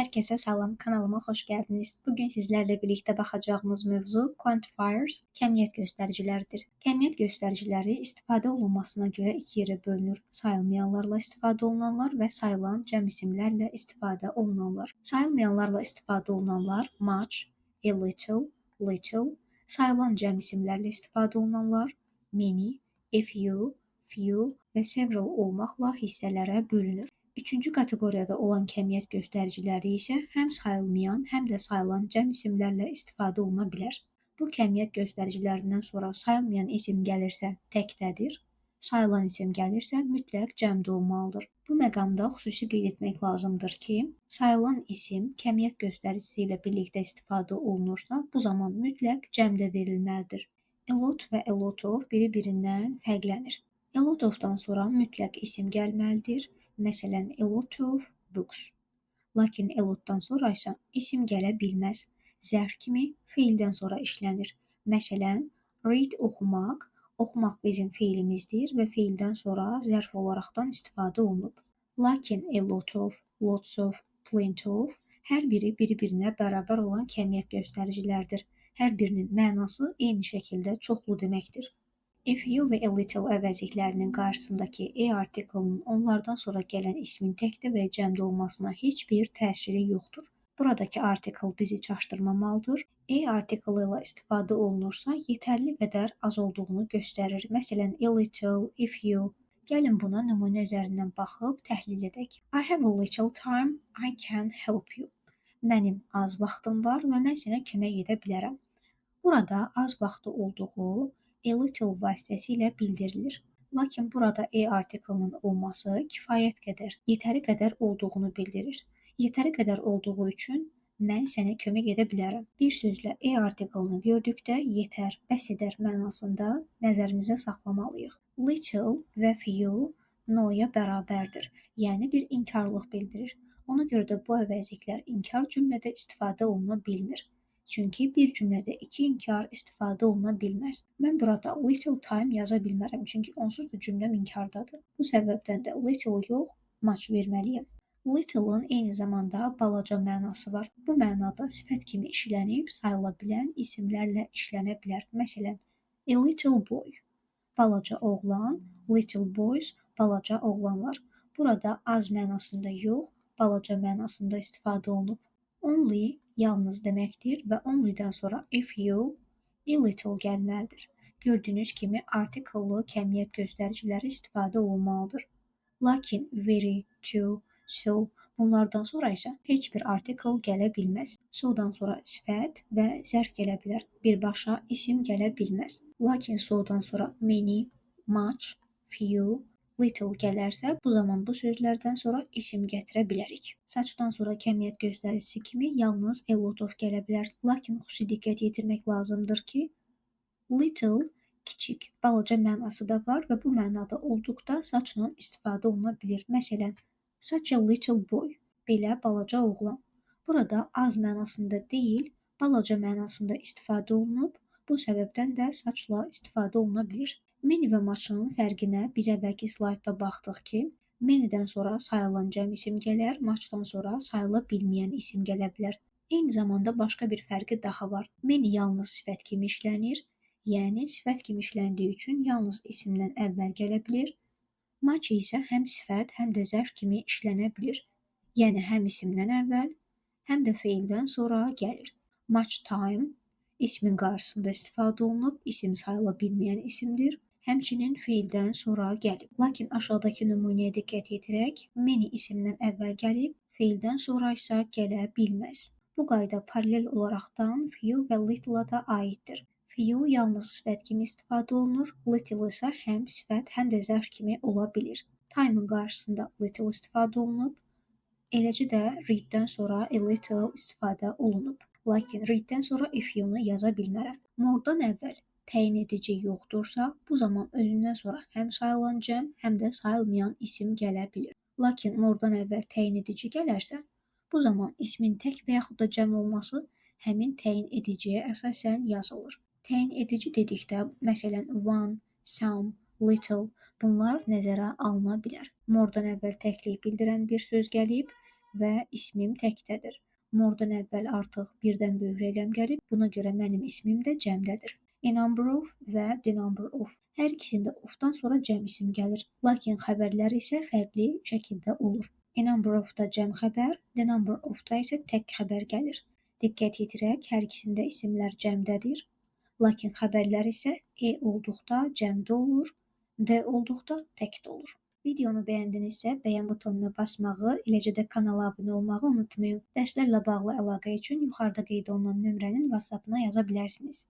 Herkese salam, kanalıma hoş geldiniz. Bugün sizlerle birlikte baxacağımız mövzu quantifiers, kəmiyyət göstəriciləridir. Kəmiyyət göstəriciləri istifadə olunmasına görə iki yerə bölünür. Sayılmayanlarla istifadə olunanlar və sayılan cəm isimlərlə istifadə olunanlar. Sayılmayanlarla istifadə olunanlar much, a little, little, sayılan cəm isimlərlə istifadə olunanlar many, a few, few və several olmaqla hissələrə bölünür. Üçüncü kateqoriyada olan kəmiyyət göstəriciləri isə həm sayılmayan, həm də sayılan cəm isimlərlə istifadə oluna bilər. Bu kəmiyyət göstəricilərindən sonra sayılmayan isim gəlirsə təkdədir, sayılan isim gəlirsə mütləq cəmdə olmalıdır. Bu məqamda xüsusi qeyd etmək lazımdır ki, sayılan isim kəmiyyət göstəricisi ilə birlikdə istifadə olunursa, bu zaman mütləq cəmdə verilməlidir. A lot və a lot of biri-birindən fərqlənir. A lot of'dan sonra mütləq isim gəlməlidir. Məsələn, a lot of books. Lakin a lot'dan sonra isə isim gələ bilməz. Zərf kimi feildən sonra işlənir. Məsələn, read oxumaq, oxumaq bizim feilimizdir və feildən sonra zərf olaraqdan istifadə olunub. Lakin a lot of, lots of, plenty of hər biri bir-birinə bərabər olan kəmiyyət göstəricilərdir. Hər birinin mənası eyni şəkildə çoxlu deməkdir. A few və a little əvəzliklərinin qarşısındakı a artiklının onlardan sonra gələn ismin təkdə və cəmdə olmasına heç bir təsiri yoxdur. Buradakı article bizi çaşdırmamalıdır. A artiklı ilə istifadə olunursa, yetərli qədər az olduğunu göstərir. Məsələn, a little, a few. Gəlin buna nümunə üzərindən baxıb təhlil edək. I have a little time, I can help you. Mənim az vaxtım var və mən sənə kömək edə bilərəm. Burada az vaxtı olduğu a little vasitəsilə bildirilir. Lakin burada a artiklının olması kifayət qədər, yetəri qədər olduğunu bildirir. Yetəri qədər olduğu üçün mən sənə kömək edə bilərəm. Bir sözlə a artiklını gördükdə yetər, bəs edər mənasında nəzərimizə saxlamalıyıq. Little və few no-ya bərabərdir. Yəni bir inkarlıq bildirir. Ona görə də bu əvəzliklər inkar cümlədə istifadə oluna bilmir. Çünki bir cümlədə iki inkar istifadə oluna bilməz. Mən burada little time yaza bilmərəm, çünki onsuz da cümləm inkardadır. Bu səbəbdən də little yox, much verməliyəm. Little'ın eyni zamanda balaca mənası var. Bu mənada sifət kimi işlənib sayıla bilən isimlərlə işlənə bilər. Məsələn, a little boy, balaca oğlan, little boys, balaca oğlanlar. Burada az mənasında yox, balaca mənasında istifadə olunub. Only yalnız deməkdir və only'dən sonra a few, a little gəlməlidir. Gördüyünüz kimi artikellı kəmiyyət göstəriciləri istifadə olunmalıdır. Lakin very, too, so bunlardan sonra isə heç bir artikel gələ bilməz. So'dan sonra sifət və zərf gələ bilər. Birbaşa isim gələ bilməz. Lakin so'dan sonra many, much, few, little gələrsə, bu zaman bu sözlərdən sonra isim gətirə bilərik. Such'dan sonra kəmiyyət göstəricisi kimi yalnız a lot of gələ bilər. Lakin xüsusi diqqət yetirmək lazımdır ki, little kiçik, balaca mənası da var və bu mənada olduqda such'la istifadə oluna bilir. Məsələn, such a little boy, belə balaca oğlan. Burada az mənasında deyil, balaca mənasında istifadə olunub. Bu səbəbdən də such'la istifadə oluna bilir. Many və much'ın fərqinə biz əvvəlki slaydda baxdıq ki, many'dən sonra sayılan cəm isim gələr, much'dan sonra sayıla bilməyən isim gələ bilər. Eyni zamanda başqa bir fərqi daha var. Many yalnız sifət kimi işlənir, yəni sifət kimi işləndiyi üçün yalnız isimdən əvvəl gələ bilir. Much isə həm sifət, həm də zərf kimi işlənə bilir. Yəni həm isimdən əvvəl, həm də feildən sonra gəlir. Much time ismin qarşısında istifadə olunub, isim sayıla bilməyən isimdir. Həmçinin feildən sonra gəlib. Lakin aşağıdakı nümunəyə diqqət yetirək. Many isimdən əvvəl gəlib, feildən sonra isə gələ bilməz. Bu qayda paralel olaraqdan few və little-a da aiddir. Few yalnız sifət kimi istifadə olunur, little isə həm sifət, həm də zərf kimi ola bilir. Time-ın qarşısında little istifadə olunub, eləcə də read-dən sonra a little istifadə olunub. Lakin read-dən sonra a few-nu yaza bilmərəm. More-dan əvvəl təyin edici yoxdursa, bu zaman özündən sonra həm sayılan cəm, həm də sayılmayan isim gələ bilir. Lakin more-dan əvvəl təyin edici gələrsə, bu zaman ismin tək və yaxud da cəm olması həmin təyin ediciyə əsasən yazılır. Təyin edici dedikdə, məsələn, one, some, little bunlar nəzərə alına bilər. More-dan əvvəl təklik bildirən bir söz gəlib, və ismim təkdədir. More-dan əvvəl artıq birdən böyük rəqəm gəlib, buna görə mənim ismim də cəmdədir. A number of və the number of. Hər ikisində of-dan sonra cəm isim gəlir, lakin xəbərlər isə fərqli şəkildə olur. A number of-da cəm xəbər, the number of-da isə tək xəbər gəlir. Diqqət yetirək, hər ikisində isimlər cəmdədir, lakin xəbərlər isə e olduqda cəmdə olur, d olduqda təkdə olur. Videonu bəyəndinizsə, bəyən butonuna basmağı, eləcə də kanala abunə olmağı unutmayın. Dərslərlə bağlı əlaqə üçün yuxarıda qeyd olunan nömrənin WhatsApp-ına yaza bilərsiniz.